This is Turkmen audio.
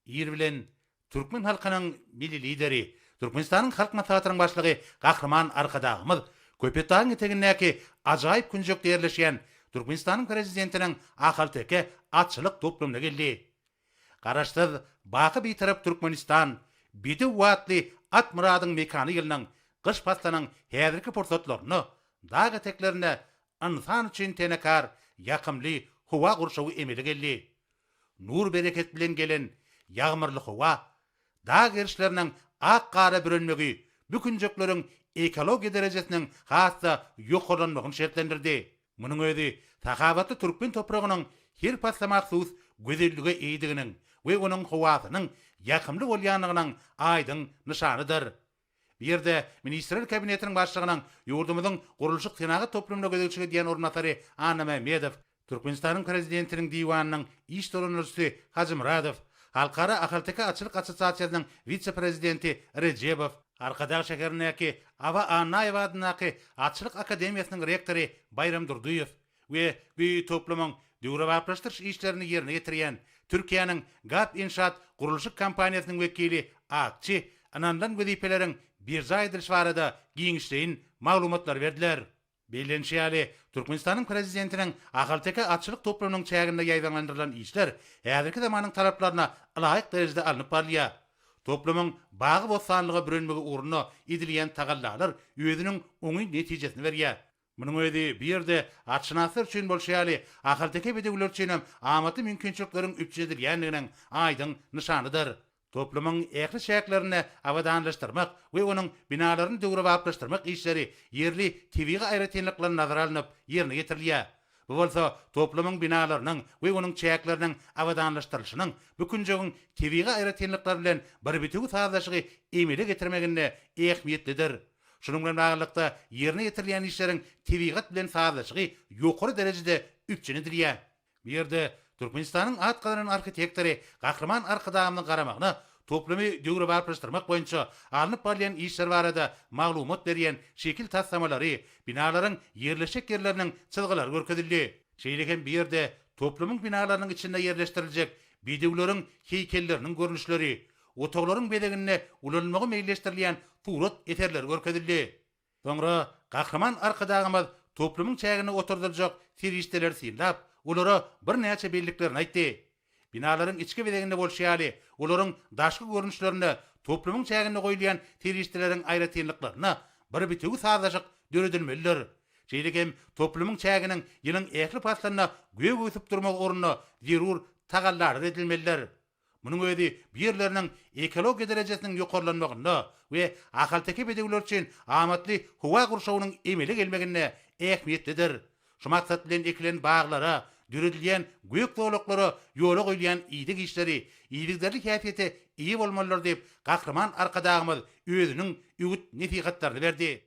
Ir bilen türkmen halkynyň Milli Lideri, Türkmenistanyň Halk Maslahatynyň Başlygy Gahryman Arkadagymyz Köpetdagyň etegindäki ajaýyp künjekde ýerleşýän Türkmenistanyň Prezidentiniň ahalteke atçylyk toplumyna geldi. Garaşsyz, baky Bitarap Türkmenistan, bedew atly at myradyň mekany ýylynyň gyş paslynyň häzirki pursatlarynda dag eteklerinde ynsan üçin tenekar, ýakymly howa gurşawy emele geldi. Nur-bereket bilen gelen ýagmyrly howa, dag gerişleriniň ak gara bürenmegi bu künjekleriň ekologiýa derejesiniň has-da ýokarlanmagyny şertlendirdi. Munuň özi sahawatly türkmen topragynyň her pasla mahsus gözellige eýediginiň we onuň howasynyň ýakymly bolýandygynyň aýdyň nyşanydyr. Bu ýerde Ministrler Kabinetiniň Başlygynyň ýurdumyzyň gurluşyk-senagat toplumyna gözegçilik edýän orunbasary Annamämmedow, Türkmenistanyň Prezidentiniň Diwanynyň iş dolandyryjysy Hajymyradow, Halkara ahalteke atçylyk assosiasiýasynyň wise-prezidenti Rejebow, Arkadag şäherindäki Aba Annaýew adyndaky Atçylyk akademiýasynyň rektory Baýram Durdyýew we bu toplumyň döwrebaplaşdyryş işlerini ýerine ýetirýän Türkiýäniň Gap Inşaat gurluşyk kompaniýasynyň wekili Akçy ynanylan wezipeleriň berjaý edilişi barada giňişleýin maglumatlary berdiler. Bellenişi ýaly, Türkmenistanyň Prezidentiniň ahalteke atçylyk toplumynyň çäginde ýaýbaňlandyrylan işler häzirki zamanyň talaplaryna ylaýyk derejede alnyp barylýar. Toplumyň bagy-bossanlyga bürenmegi ugrunda edilýän tagallalar özüniň oňyn netijesini berýär. Munuň özi bu ýerde atşynaslar üçin bolşy ýaly, ahalteke bedewleri üçin hem amatly mümkinçilikleriň üpjün edilýändiginiň aýdyň nyşanydyr. Toplumyň ähli çäklerini abadanlaşdyrmak we onuň binalaryny döwrebaplaşdyrmak işleri ýerli tebigy aýratynlyklar nazara alnyp ýerine ýetirilýär. Bu bolsa toplumyň binalarynyň we onuň çäkleriniň abadanlaşdyrylyşynyň bu künjegiň tebigy aýratynlyklary bilen bir bitewi sazlaşygy emele getirmeginde ähmiýetlidir. Şunuň bilen baglylykda, ýerine ýetirilýän işleriň tebigat bilen sazlaşygy ýokary derejede üpjün edilýär. Bu ýerde Türkmenistanyň at gazanan arhitektory Gahryman Arkadagymyzyň garamagyna toplumy döwrebaplaşdyrmak boýunça alnyp barylýan işler barada maglumat berýän şekil taslamalary, binalaryň ýerleşjek ýerleriniň çyzgylary görkezildi. Şeýle hem bu ýerde toplumyň binalarynyň içinde ýerleşdiriljek bedewleriň heýkelleriniň görnüşleri, otaglaryň bezeginde ulanylmagy meýilleşdirilýän surat eserleri görkezildi. Soňra Gahryman Arkadagymyz toplumyň çäginde oturdyljak serişdeleri synlap, olara birnäçe belliklerini aýtdy. Binalaryň içki bezeginde bolşy ýaly, olaryň daşky görnüşlerinde toplumyň çäginde goýulýan serişdeleriň aýratynlyklarynda bir bitewi sazlaşyk döredilmelidir. Şeýle hem toplumyň çäginiň ýylyň ähli paslynda gök öwsüp durmagy ugrunda zerur tagallalar edilmelidir. Munuň özi bu ýerleriniň ekologiýa derejesiniň ýokarlanmagynda we ahalteke bedewleri üçin amatly howa gurşawynyň emele gelmeginde ähmiýetlidir. Şu maksat bilen ekilen baglara, döredilýän gök zolaklara ýola goýulýan ideg işleri yzygiderli häsiýete eýe bolmalydyr diýip, Gahryman Arkadagymyz özüniň öwüt-nesihatlaryny berdi.